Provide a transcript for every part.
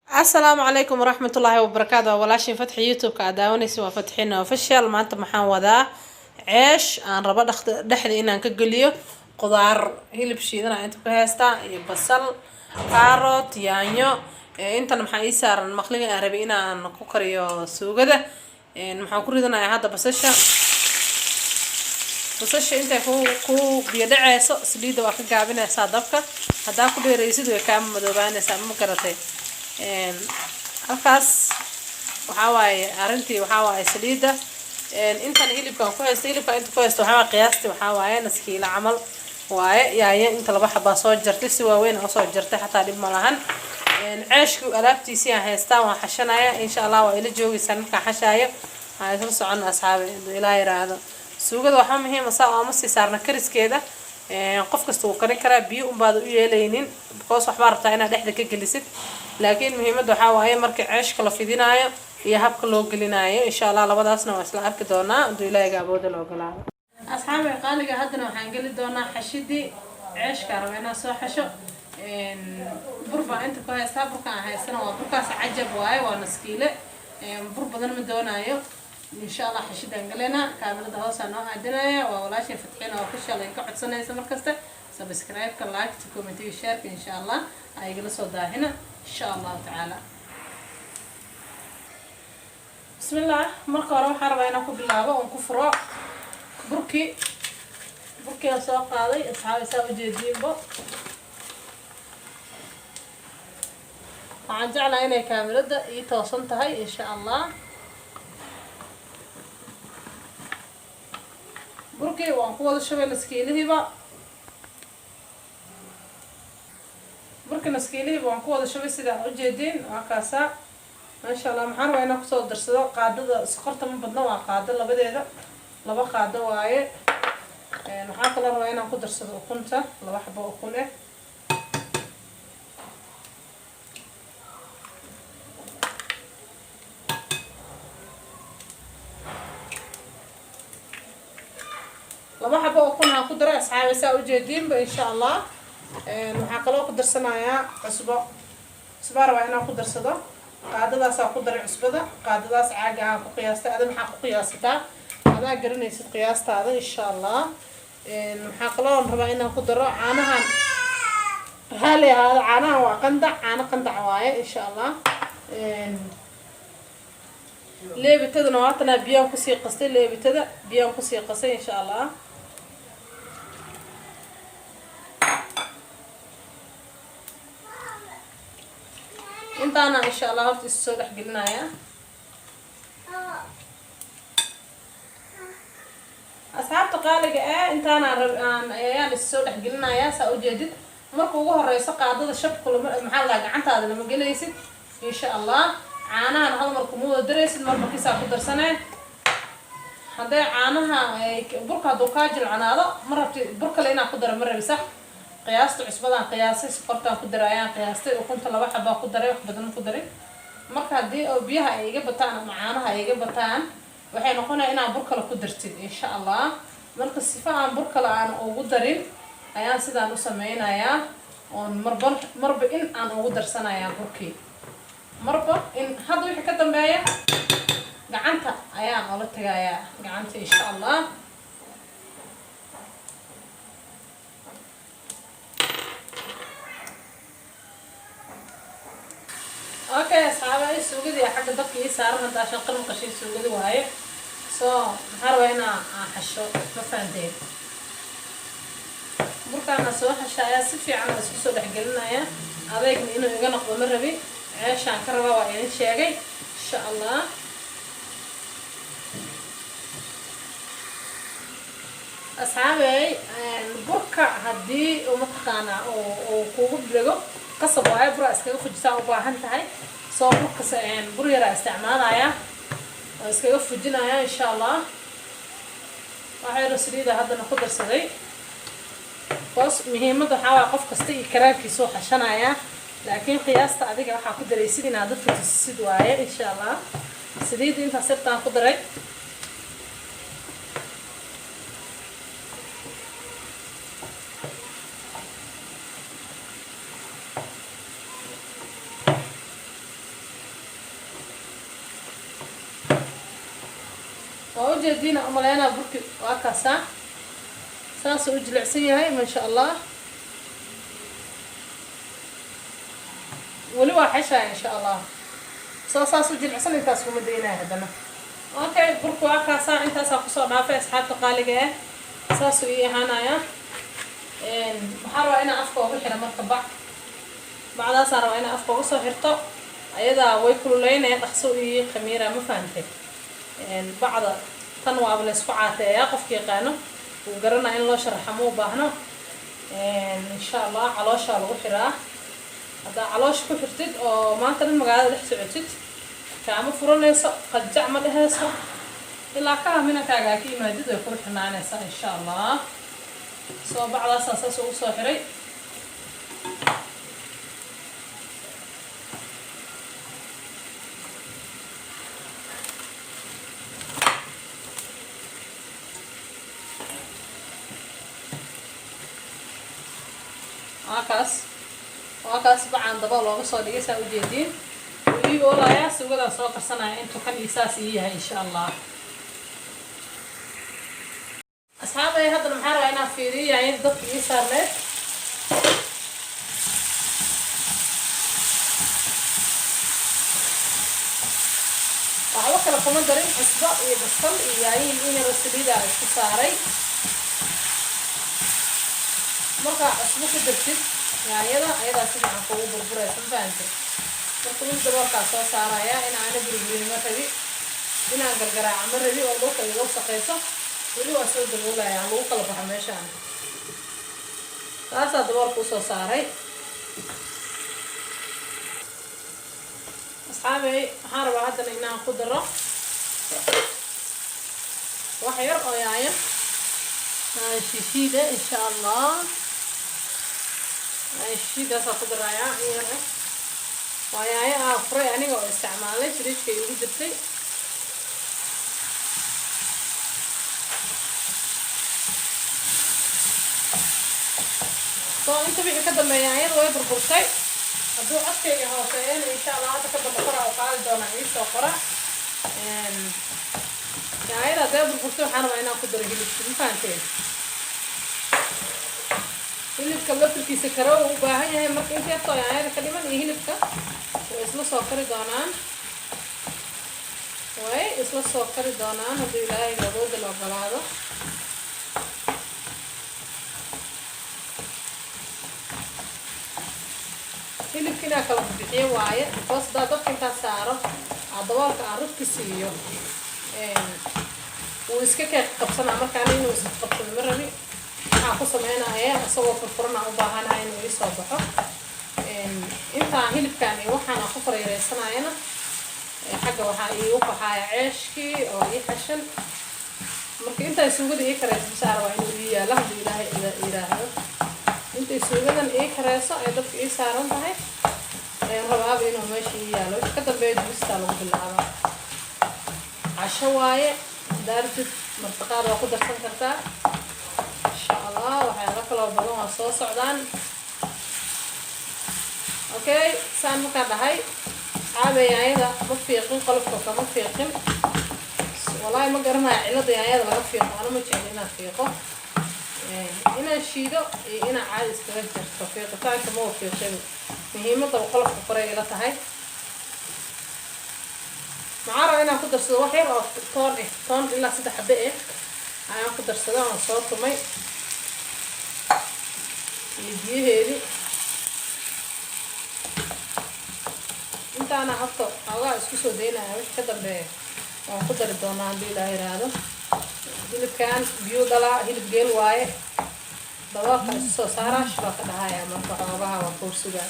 Asalaamu calaykum waraxmatullaahi wabarakaatu. Waa walaashin Fatxi. YouTube-ka aad daawanaysa waa Fatxina Official. Maanta maxaan wadaa? Ceesh aan rabo dhexda inaan ka geliyo qudaar, hilib shiidan aan inta ku haystaa iyo basal, carrot, yaanyo. Intan maxaa ii saaran? Maqliga aan rabay inaan ku kariyo suugada. Maxaan ku ridanayaa hadda? Basasha. Basasha intay ku biyo dhaceyso, saliidda waa ka gaabinaysaa dabka. Haddaa ku dheeraysid, way kaa madoobaanaysaa, ma garatay? Halkaas waxaa waaye arrintii, waxaa waaye saliidda. Intan hilibkaan ku haysta, hilibka inta ku haysta waxaa waaye qiyaastii, waxaa waaye nus kiilo camal waaye. Yaanyo inta laba xabaa soo jartay, si waaweyn oo soo jartay, xataa dhib ma lahan. Ceeshku alaabtiisii aan haystaa, waan xashanaya insha Allah. Waa ila joogeysaan markaan xashaayo, waxaan isla socona, asxaabi, haduu Ilaah yiraahdo. Suugada waxaa muhiima saa ooma sii saarna kariskeeda. Qof kasta wuu karin karaa, biyo unbaada u yeelaynin, because waxbaa rabtaa inaad dhexda ka gelisid. Laakiin muhiimadda waxaa waaye marka ceeshka la fidinaayo iyo habka loo gelinaayo. Insha Allah labadaasna waa isla arki doonaa hadduu Ilaahiga awooda la ogolaado. Asxaabi qaaliga, haddana waxaan geli doonaa xashidii ceeshka. Raba inaan soo xasho. Bur baa inta ku haystaa. Burka aan haystana waa burkaas Cajab waaye, waa naskiile. Bur badan ma doonaayo insha Allah. Xashidaan galeynaa, kaamirada hoosaa noo aadinaya. Waa walaashay Fatxiina Official ay ka codsanaysa markasta subscribe-ka, like-ta, comment-iga, share-ka. Insha Allah ay igala soo daahina insha Allahu tacaala. Bismillah. Marka hore waxaan rabaa inaan ku bilaabo oon ku furo burkii. Burkiaan soo qaaday, asxaabi, saa ujeediinbo. Waxaan jeclahay inay kaamirada ii toosan tahay insha Allah. Burkii waan ku wada shubay naskiilihiiba. Burkii naskiilihiiba waan ku wada shubay, sidaa ujeediin, waa kaasaa, maasha Allah. Maxaan rabaa inaan kusoo darsado? Qaadada sokorta ma badna, waa qaado labadeeda, laba qaado waaye. Waxaa kaloo rabaa inaan ku darsado ukunta, laba xabo ukun eh. Laba xabo ukun aan ku daray, asxaabi, saa ujeediinba insha Allah. Waxaa kaloo ku darsanayaa cusbo. Cusbaa rabaa inaan ku darsado. Qaadadaasaa ku daray cusbada, qaadadaas caaga aan ku qiyaastay. Ada maxaa ku qiyaasataa? Adaa garanaysid qiyaastaada insha Allah. Waxaa kaloo rabaa inaan ku daro caanahan. Raali ahaada, caanahan waa qandac, caano qandac waaye insha Allah. Leebitadana waatanaa, biyaan kusii qastay. Leebitada biyaan kusii qasay insha Allah. Intaana insha Allah horta isu soo dhex gelinaya. Asxaabta qaaliga eh, intaana aan ayaan isu soo dhex gelinayaa, saa ujeedid. Marka ugu horeyso qaadada shabka lama, maxaa la dhahaa, gacantaada lama gelaysid insha Allah. Caanahana hal mar kuma wada daraysid, marba kisaa ku darsanee. Hadday caanaha burka hadduu kaa jilcanaado, ma rabti bur kale inaan ku daro, ma rabi. Sax, qiyaasta cusbadaan qiyaasay, sokortaan ku daray ayaan qiyaastay, ukunta laba xabaa ku daray, wax badan ku daray. Marka haddii oo biyaha ay iga bataan ama caanaha ay iga bataan, waxay noqonaya inaan bur kale ku dartid insha Allah. Marka sifa aan bur kale aan ugu darin ayaan sidaan u sameynayaa, oon marba marba in aan ugu darsanayaa burkii, marba in. Hadda wixii ka dambeeya gacanta ayaan ola tagayaa, gacanta insha Allah. Okay asxaaba, suugadii xagga dabka ii saaran. Haddaa shaqal maqashay, suugadi waaye. So maxaa rabaa? Inaa aan xasho, ma fahanteen? Burkaana soo xashaaya, si fiican aan isku soo dhexgelinaya. Adeegna inuu iga noqdo ma rabi, ceeshaan ka rabaa, waa idin sheegay insha Allah. Asxaabey, burka haddii uu mataqaanaa uu kugu dhego, qasab waayo bura iskaga fujisaa u baahan tahay. Soo burkas bur yaraa isticmaalaya oo iskaga fujinaya insha Allah. Waxaa yaro saliida haddana ku darsaday, because muhiimadda waxaa waaya qof kasta iyo karaankiisuu xashanaya, laakiin qiyaasta adiga waxaa ku daraysid inaad dadka tusisid waaye insha Allah. Saliidda intaas yartaan ku daray. Ujeediina umaleynaa, burki waa kaasaa, saasuu u jilicsan yahay, maasha Allah. Weli waa xeshaa, insha Allah. Soo saas u jilicsan intaas kuma daynaya haddana. Okay, burku waa kaasaa, intaasaa kusoo dhaafay, asxaabta qaaliga ah. Saasuu ii ahaanaya. Waxaa rabaa inaan afka ugu xiro marka bac. Bacdaasaa rabaa inaan afka ugu soo xirto, ayadaa way kululeynaya, dhaqso ii khamiira, ma fahantay? Bacda tan waaba la isku caateeyaa, qofka yaqaano wuu garanaa, in loo sharaxa ma u baahno, insha Allah. Calooshaa lagu xiraa. Haddaa caloosha ku xirtid oo maanta dhan magaalada dhex socotid, kaama furanayso, qajac ma dhehayso, ilaa ka minankaaga aa ka imaadid, way kula xirnaanaysaa, insha Allah. Soo bacdaasaa saas ugu soo xiray. Waa kaas bacaan daba looga soo dhigay, saa ujeediin. Wuu ii oolayaa, suugadaan soo karsanaya intuu kan iyo saas ii yahay, insha Allah. Asxaabay, haddana maxaa rabaa inaan fiiriyo yaanyada dabka ii saarneed. Waxba kale kuma darin, cusbo iyo basal iyo yaanyihii, in yaroo saliida isku saaray. Markaa cusbo ku dartid yaanyada, ayadaa si fiican kugu burburaysa, ma fahantay? Marka weli daboolkaa soo saaraya. In aana burburin ma rabi, inaan gargaraaca ma rabi oo dhulka iga wasaqayso. Weli waa soo daboolaya, lagu kala baxo meeshaan. Taasaa daboolka usoo saaray. Asxaabey, waxaan rabaa haddana inaan ku daro wax yar oo yaanyo shishiida, insha Allah. Shishiidaasaa ku darayaa in yar ah. Waa yaanyo ah furay aniga oo isticmaalay, fridge-ka igu jirtay. Soo inta wixii ka dambeeya yaanyada way burburtay. Hadduu codkayga hooseeyana, insha Allah, hadda ka dambe kora u qaadi doonaa, iisoo qora. Yaanyada haddee burburtay, waxaan rabaa inaan ku daro hilibka, ma fahanteen? Hilibka laftirkiisa karo uu u baahan yahay. Marka inta yartoo yaanyada ka dhiman iyo hilibka way isla soo kari doonaan, way isla soo kari doonaan, hadduu Ilaahay awoodda la ogolaado. Hilibka inaa kala bixiyo waaye, because haddaa dabka intaa saaro aa daboolka aan rugka siiyo, wuu iska kee qabsanaa. Markaana inuu iska qabsado ma rabi. Waxaan ku sameynaya isagoo furfuran aan u baahanahay inuu iisoo baxo. Intaan hilibkan iyo waxaan aan ku fareereysanayana, xagga waxaa iigu baxaaya ceeshkii oo ii xashan. Marka intay suugada ii kareyso bisaa rabaa inuu ii yaalo, hadduu Ilaahay yiraahdo. Intay suugadan ii kareyso ay dabka ii saaran tahay ayaan rabaaba inuu meesha ii yaalo. Wixii ka dambeeya dubistaa lagu bilaabaa. Casho waaye, daartid martiqaad waa ku darsan kartaa, insha Allah. Waxyaalo kaloo badan waa soo socdaan. Okay, saan markaan dhahay, asxaabe, yaanyada ma fiiqin, qolofka kama fiiqin. Wallaahi ma garanayo cilada yaanyada laga fiiqo. Ana ma jecli inaan fiiqo, inaan shiido iyo inaan caadi iskaga jarto. Fiiqitaanka ma fiiqin, muhiimadda qolofka koray ila tahay. Maxaa rabaa inaan ku darsado? Wax yar oo toon eh, toon ilaa 3 xabe eh ayaan ku darsada, aan soo tumay iyo biyaheedii. Intaana horta xoogaa isku soo daynaya, wixii ka dambeeya waan ku dari doonaa, haddii Ilaa yiraahdo. Hilibkan biyu dhalaa, hilib geel waaye. Daboolka isu soo saaraa, shibaa ka dhahaya. Marka xoogaha waa koorsugaa.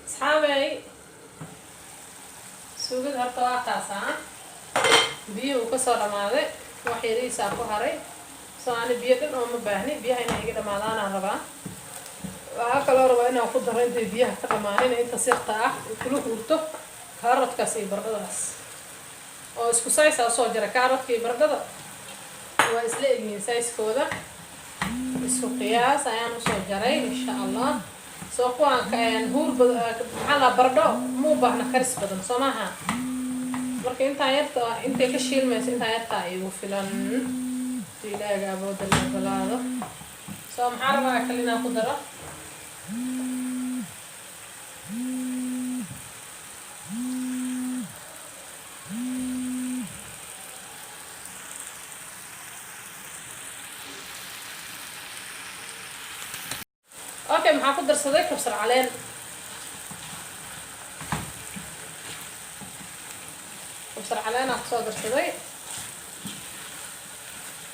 Asxaabey, suugada horta waa taasaa, biyo uu kasoo dhamaaday, wax yarihiisaa ku haray. Soo ani biyo dhan oo ma baahni, biyaha inay iga dhamaadaanaan rabaa. Waxaa kaloo rabaa inaan ku daro, intay biyaha ka dhamaanin, inta sirta ah kula huurto kaarodkaas iyo baradhadaas oo isku saysa usoo jira, kaarodka iyo baradhada. Waa isla egyihiin sizekooda, isku qiyaas ayaan usoo jaray, insha Allah. Soo kuwaan huur, maxaa la, baradho ma u baahna karis badan, soo maaha? Marka intaan yarta intay ka shiilmayso, intaan yartaa igu filan, si Ilaahiga awooda la ogolaado. Soo maxaa rabaa kale inaan ku daro? Okay, maxaa ku darsaday? Kabsar caleen. Kabsar caleenaa kusoo darsaday.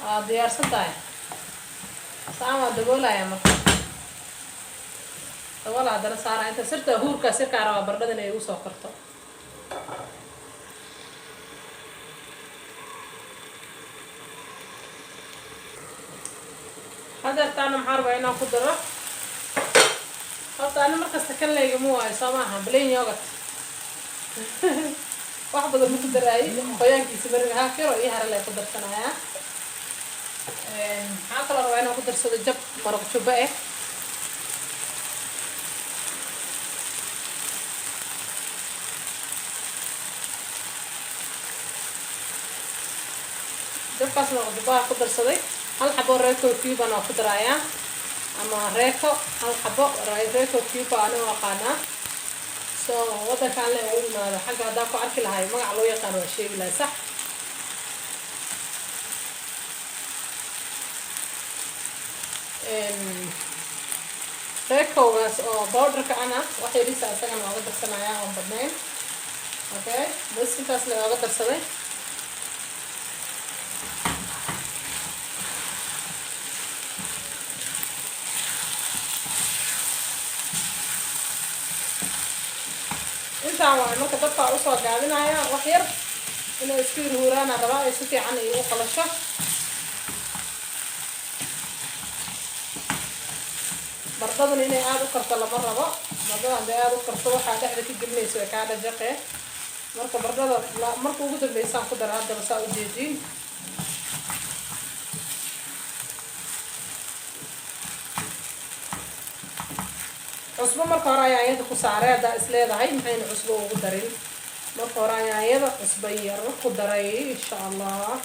Waa diyaarsan tahay. Saan waa daboolaya. Marka daboola, haddana saara inta sirta huurkaa sirkaa rabaa baradhada inay igu soo korto. Hadeertaana maxaa rabaa inaan ku daro? Horta ani markasta kan laygama waayo, soo maaha? Plain yogurt wax badan ma ku daraayay, qoyaankiisa beriga haaf yar oo ii hare lay ku darsanayaa. Maxaa kaloo rabaa inaan ku darsado? Jab maraq jubbo ah. Jabkaas maraq jubbaha ku darsaday. Hal xabo Royco cube-an waa ku darayaa, ama Royco, hal xabo Royco cube aniga aqaanaa. So wadankaan le ugu imaado, xagga haddaan ku arki lahay magac loo yaqaano waa sheegi lahay, sax. Roycogaas oo powderka ana wax yarisa isagana ooga darsanayaa oon badnayn. Okay, bas, intaas le ooga darsaday. Intaan waay. Marka dabkaa usoo gaabinaya wax yar inay isku yirhuuraana rabaa, ay si fiican igu qalasho. Bardhaduna inay aada u karto lama rabo. Bardhada hadday aada u karto, waxaa dhexda ka gelinaysa way kaa dhajaqee. Marka bardhada marka ugu dambeysaan ku dara haddaba, saa ujeediin. Cusbo marka hore ayaa iyada ku saaray. Haddaa is leedahay maxayna cusbo ugu darin, marka hore ayaa iyada cusbo yar ku daray, insha Allah.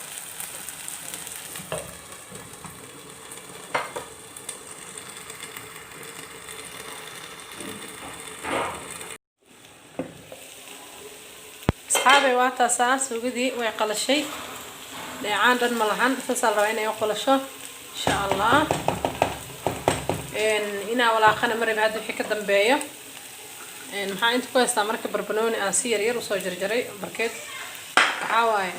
Asxaabay, waa taasaa suugadii, way qalashay, dheecaan dhan ma lahan. Saasaa la rabaa inay u qalasho, insha Allah. Inaa walaaqana marib hadda wixii ka dambeeyo. Maxaa inta ku haystaa? Marka barbanooni aan si yar yar usoo jarjaray. Barkeed waxaa waaye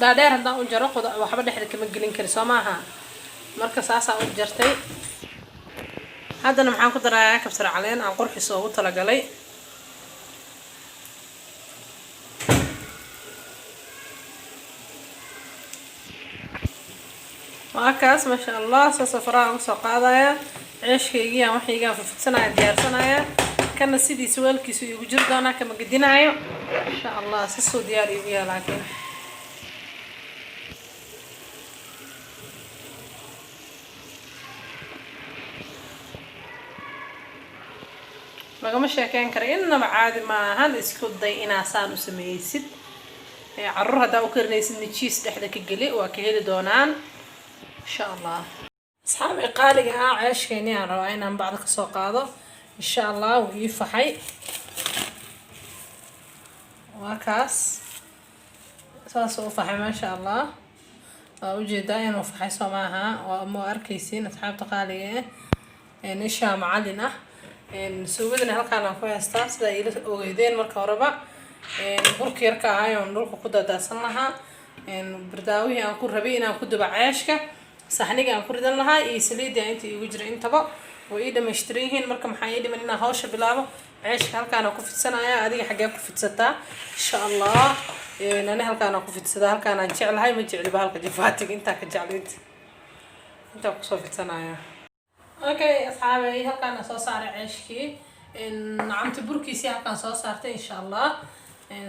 dhaadheer haddaan u jaro, waxba dhexda kama gelin kari, soo maaha? Marka saasaa u jartay. Haddana maxaan ku darayaa? Kabsar caleen aan qurxis ugu talagalay. Waa kaas, maasha Allah. Saasoo faraha uga soo qaadaya ceeshkaygiiaan, waxaygaan fufidsanaya, diyaarsanaya. Kana sidiisa weelkiisu iigu jiri doonaa, kama gedinaayo, insha Allah. Sasoo diyaar iigu yaha laakiin lagama sheekeyn kara, innaba caadi maahan. Isku day inaasaan u sameysid. Caruur haddaa u karinaysid, cheese dhexda ka geli, waa ka heli doonaan, insha Allah. Asxaabi qaaliga ah, ceeshkeeni aan rabaa inaan bacda kasoo qaado, insha Allah. Wuu ii faxay, waa kaas, saasuu u faxay, maasha Allah. Waa ujeedaa inuu faxay, soo maaha? Waa ma arkaysiin, asxaabta qaaliga ah, ishaa macalin ah. Suugadana halkaan aan ku haystaa, sida iila ogeydeen marka horeba. Burka yarka ahay oon dhulka ku daadaadsan lahaa, bardaawihii aan ku rabay inaan ku dubo ceeshka, saxniga aan ku ridan lahaa iyo saliidii aan inta iigu jira, intaba way ii dhamaystiran yihiin. Marka maxaa ii dhiman? Inaan hawsha bilaabo. Ceeshka halkaan aan ku fidsanaya. Adiga xaggee ku fidsataa, insha Allah? Ani halkaan aan ku fidsadaa, halkaan aan jeclahay. Ma jecliba halka jafaatiga, intaa ka jecla, inta intaa kusoo fidsanaya. Okay, asxaabay, halkaan soo saaray ceeshkii, nacamti burkiisii halkaan soo saartay, insha Allah.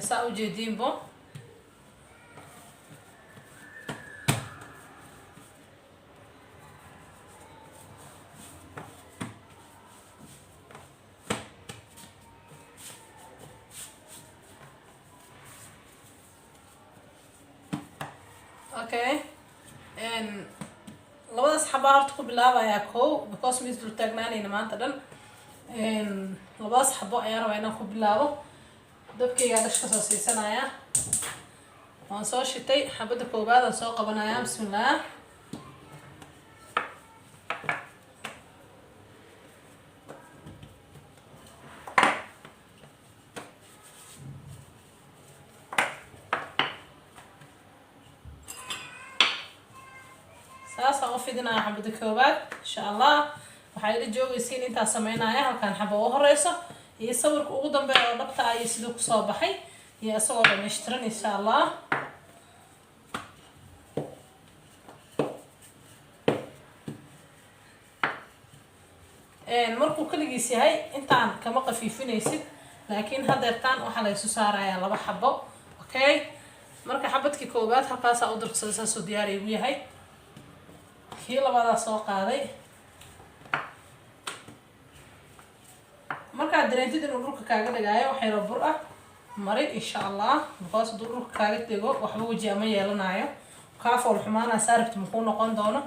Saa ujeediinbo. Okay, labadaas xabaa horta ku bilaabayaa kow, because mis dul taagnaanayna maanta dhan. Labadaas xabo ayaan rabaa inaan ku bilaabo. Dabkaygaa dhash kasoo siisanaya, waan soo shitay. Xabadda koowaad aan soo qabanayaa. Bismillah. Saasaan u fidinaya xabadda koowaad, insha Allah. Waxaa ila joogaysiin intaa sameynaya halkaan xaba u horeyso iyo sawirka ugu dambeeya oo dhabta ah iyo siduu kusoo baxay iyo isagoo dhammaystiran, insha Allah. Markuu kaligiis yahay intaan kama qafiifinaysid, laakiin hadeertaan waxaa la isu saarayaa laba xabo. Okay, marka xabadkii koowaad halkaasaa u durqsaday, saasuu diyaar igu yahay. Kii labaadaa soo qaaday. Markaad dareentid inuu dhulka kaaga dhigaayo, wax yaroo bur ah mari, insha Allah, because hadduu dhulka kaaga dego waxba weji ama yeelanayo, kaa fool xumaanaa, saarabti makuu noqon doono.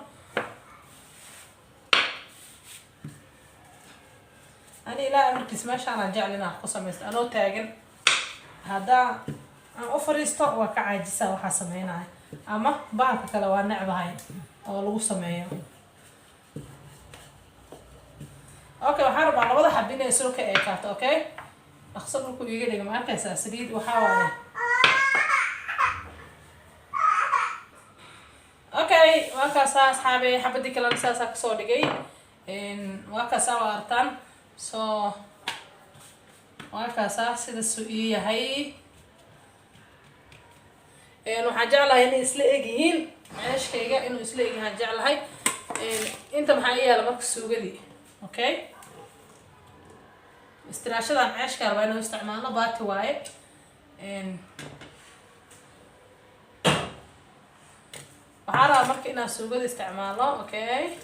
Ani ilaa amarkiis meeshaanaan jecel inaan wax ku samaysto anoo taagan. Haddaa aan u fariisto waa ka caajisa waxaa sameynaya, ama bahalka kale waa necbahay oo lagu sameeyo. Okay, waxaan rabaa labada xab inay isla ka ekaato. Okay, dhaqso dhulku iiga dhiga. Ma arkaysaa? Saliid waxaa waaye. Okay, waa kaasaa, asxaabe. Xabadii kalena saasaa kasoo dhigay. Waa kaasaa, waa artaan. So waa kaasaa sidaasuu ii yahay. Waxaan jeclahay inay isla eg yihiin ceeshkayga, inuu isla eg yahaan jeclahay. Inta maxaa ii yaala marka? Suugadii. Okay, istiraashadan ceeshka rabaa inuu isticmaalno, baati waaye. Waxaa rabaa marka inaan suugada isticmaalno. Okay,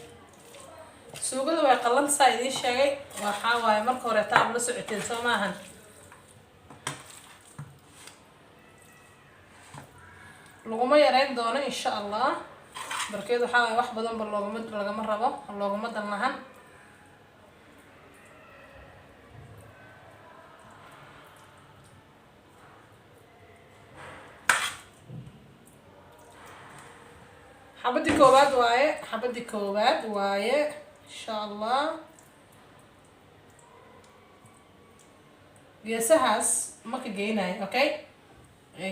suugada way qallantasaa idiin sheegay. Waxaa waaye marka hore taab la socoteen, soo maahan? Laguma yareyn doono, insha Allah. Barkeed waxaa waaye wax badanba loogama lagama rabo, loogama dan lahan. Xabadii koowaad waaye, xabadii koowaad waaye, insha Allah. Geesahaas ma ka geynayo. Okay,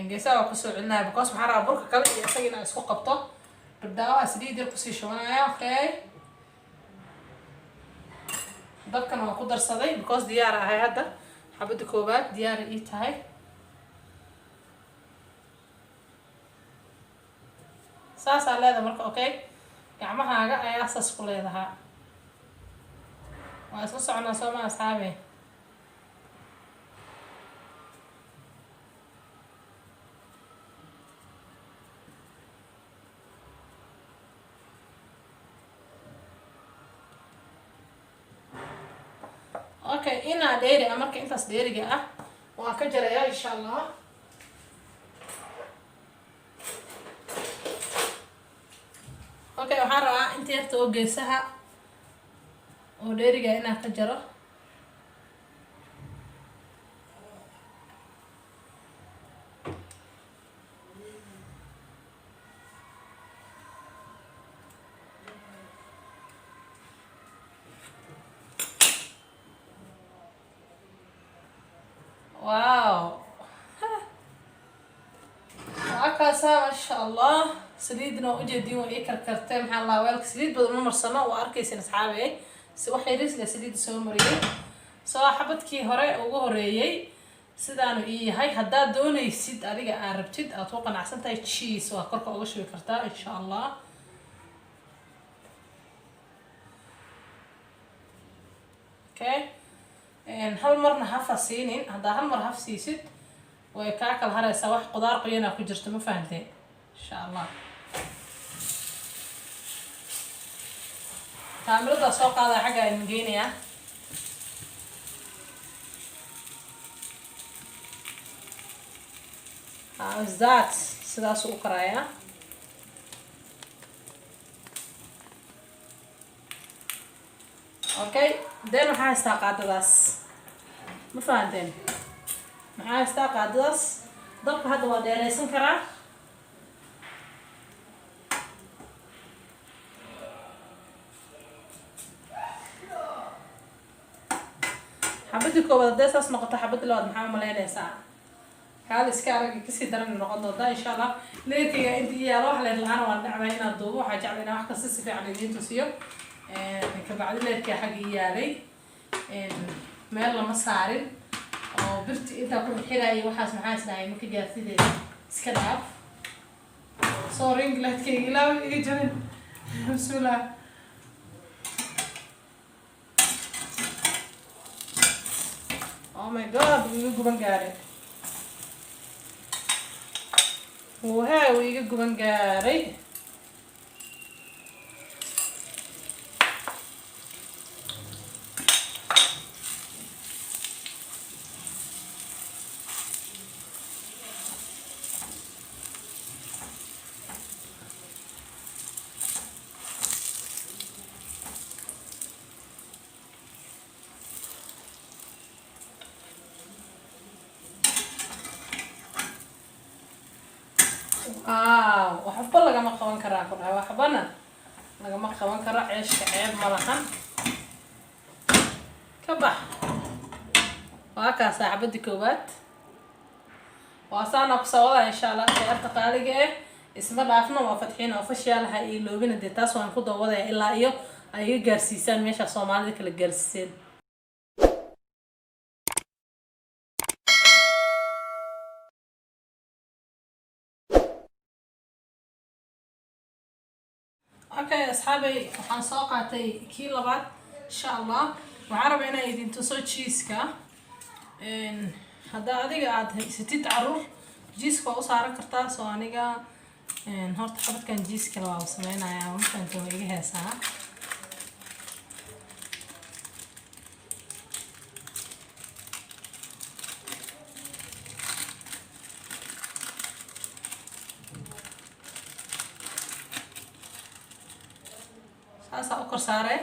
geesaha waa kasoo celinaya, because waxaan rabaa burka kale iyo isaga inaa isku qabto. Bardaawaha saliid yar kusii shubanaya. Okay, dabkana waan ku darsaday because diyaar ahay hadda. Xabadda koowaad diyaar ii tahay. Saasaa leedahay marka. Okay, gacmahaaga ayaa saas ku leedahaa. Waa isla soconaa, soo ma, asxaabe? Okay, inaa dheeri ah. Marka intaas dheeriga ah waan ka jarayaa, insha Allah. Okay, waxaan rabaa inta yarta oo geesaha oo dheeriga inaan ka jaro. Wow, waa kaasaa, maasha Allah. Saliidna waa ujeediin, waa ii karkartay. Maxaa laa, weelka saliid badan ma marsano, waa arkaysin, asxaabe. Si wax yariis le saliidda soo mariyay. Soo xabadkii hore ugu horeeyey sidaanu ii yahay. Haddaad doonaysid, adiga aad rabtid, aad ku qanacsan tahay, cheese waa korka uga shubi kartaa, insha Allah. Okay, hal marna hafa siinin. Haddaa hal mar haf siisid, way kaa kala haraysaa. Wax qudaar qoyanaa ku jirto, ma fahanteen? Insha Allah, kaamiradaa soo qaadaa, xagga idin geynayaa. How's that? Sidaasuu u karayaa. Okay, then waxaa haystaa qaadadaas, ma fahanteen? Maxaa haystaa? Qaadadaas. Dabka hadda waa dheeraysan karaa. Xabadii koowaad haddee saas noqoto, xabadii labaad maxaa umalaynaysaa? Kaal iska arag, kasii daran noqon doontaa, insha Allah. Leerkayga inta i yaalo, wax leer la-aan waan dhacbay inaad duubo. Waxaa jecla inaan wax kasta si fiican idiin tusiyo. Kabacdi leerkaa xagga i yaalay, meel lama saarin oo birti intaa ku xiraya waxaas. Maxaa isdhahay? Maka gaarsideeda iska dhaaf. Soo ring lightkayga ilaa iga jabin. Bismillah. Oh my God, wuu iga guban gaaray. Wahaa, wuu iga guban gaaray. Wow, waxba lagama qaban karaa ku dhahay, waxbana lagama qaban karo. Ceeshka ceeb ma lahan. Ka bax. Waa kaa saaxabadii koowaad. Waa saana kusoo wadaa, insha Allah. Khiyaarta qaaliga eh, isma dhaafno. Waa Fadxiina Official. Ha iloobina dee, taas waan ku dawadaya ilaa iyo ay iga gaarsiisaan meesha Soomaalida kala gaarsiiseen. Okay asxaabay, waxaan soo qaatay kii labaad, insha Allah. Waxaan rabaa inaan idin tuso cheeseka. Haddaa adiga aada haysatid caruur, cheeseka waa u saaran kartaa. Soo aniga horta xabadkan cheese kale waa sameynayaa, mafahanta? Waa iga heesaa. Saasaa u kor saaree.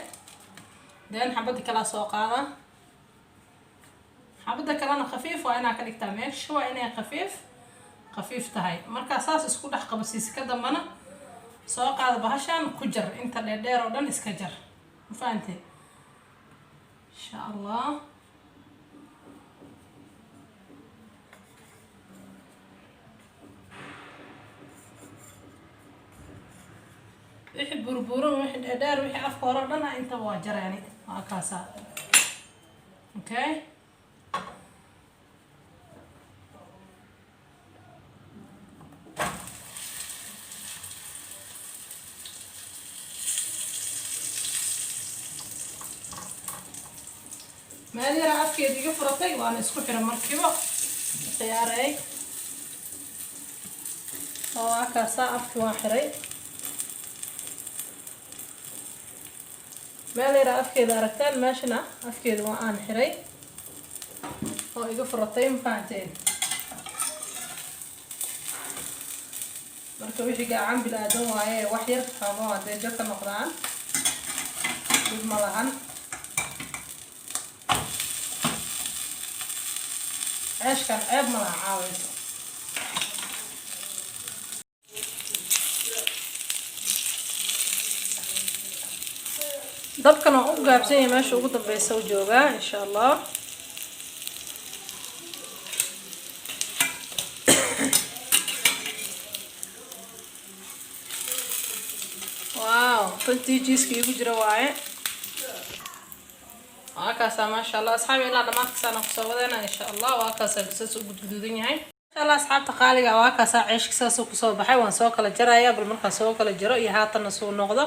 Then xabadda kalea soo qaada. Xabadda kalena khafiif waa inaa ka dhigtaa. Meesha waa inay khafiif khafiif tahay. Markaa saas isku dhex qabasiisa, ka dambana soo qaada bahashan, ku jar inta dheerdheer oo dhan, iska jar. Ma fahantay? Insha Allah wixii burburan, wixii dheerdheer, wixii afka hore o dhan ah, intaba waa jareeni. Waa kaasaa. Okay, meel yara afkeeda iga furatay, waana isku xiran markiiba khiyaaray. Oo waa kaasaa, afki waan xiray. Meel yara afkeeda aragtaan, meeshana afkeeda waa aan xiray oo iga furatay. Ma fahanteen? Marka wixii gacan bil-aadan waaye, wax yar xoogo hadday jo ka noqdaan, dhib ma lahan. Ceeshkan ceeb ma laha caawayso. Dabkan waa u gaabsan yahay, meesha ugu dambeysa u joogaa, insha Allah. Wow, runtii cheeseka iigu jira waaye. Waa kaasaa, maasha Allah. Asxaabi, ilaa dhamaadkasaana kusoo wadeena, insha Allah. Waa kaasaa, saas u gudguduudan yahay, insha Allah. Asxaabta qaaliga, waa kaasaa, ceeshka saasuu kusoo baxay. Waan soo kala jaraya. Bal markaan soo kala jaro iyo haatanna suu noqdo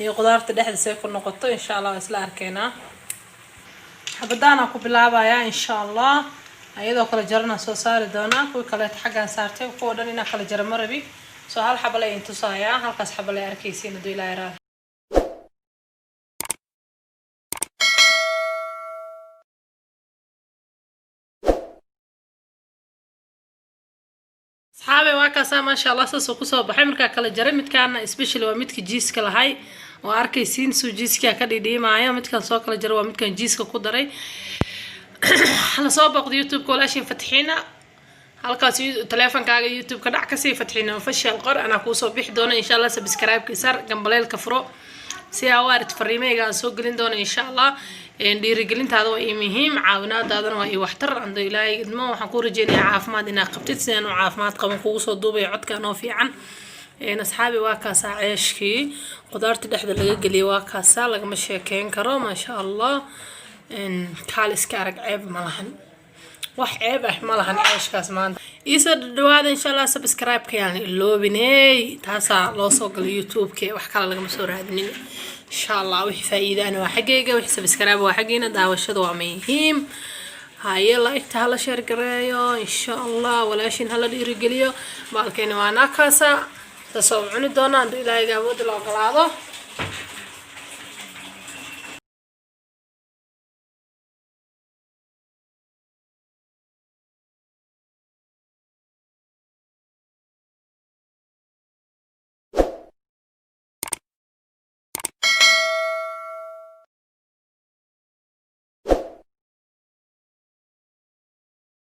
iyo qudaarta dhexda see ku noqoto, insha Allah, waa isla arkeynaa. Xabadaanaa ku bilaabayaa, insha Allah. Iyadoo kala jarana soo saari doonaa. Kuwii kaleeto xaggaan saartay, kuwa dhan inaa kala jara ma rabi. Soo hal xaba la idin tusayaa, halkaas xaba la arkaysiin hadduu Ilaa yaraa. Asxaabe, waa kaasaa, maasha Allah, saasuu kusoo baxay markaa kala jaray. Midkaana specially waa midka cheeseka lahay. Waa arkaysiin suu cheese-kaa ka dhidhiimaayo. Midkan soo kala jaro waa midkan cheese-ka ku daray. Hala soo booqdo YouTube-ka walaashin Fatxiina. Halkaas taleefankaaga YouTube-ka dhac kasii, Fatxiina Official qor, anaa kuusoo bixi doona insha Allah. Subscribe-ka sar, gambaleelka furo si aa u aragti fariimahayga aan soo gelin doono insha Allah. Dhiirigelintaada waa ii muhiim, caawinaadaadana waa ii waxtar. Ando Ilaahay idmo, waxaan kuu rajeynayaa caafimaad inaad qabtid, sidaan u caafimaad qaban kugu soo duubaya codka noo fiican. Asxaabi, waa kaasaa ceeshkii qudaarta dhexda laga geliyay, waa kaasaa, lagama sheekeyn karo, maasha Allah. Kaal iska arag, ceeb ma lahan, wax ceeb ah ma lahan ceeshkaas maanta. Iisoo dhawaada insha Allah. Subscribe-ka yaan iloobiney, taasaa loo soo galay YouTube-ka, wax kale lagama soo raadinin insha Allah. Wixii faa'iidaana waa xaggayga, wixii subscribe waa xaggiina, daawashada waa muhiim. Haye, like-ta hala share gareeyo insha Allah, walaashin hala dhiirigeliyo. Baalkeeni waa naakaasa, saasoo cuni doona hadduu Ilaahayga awoodda la ogolaado.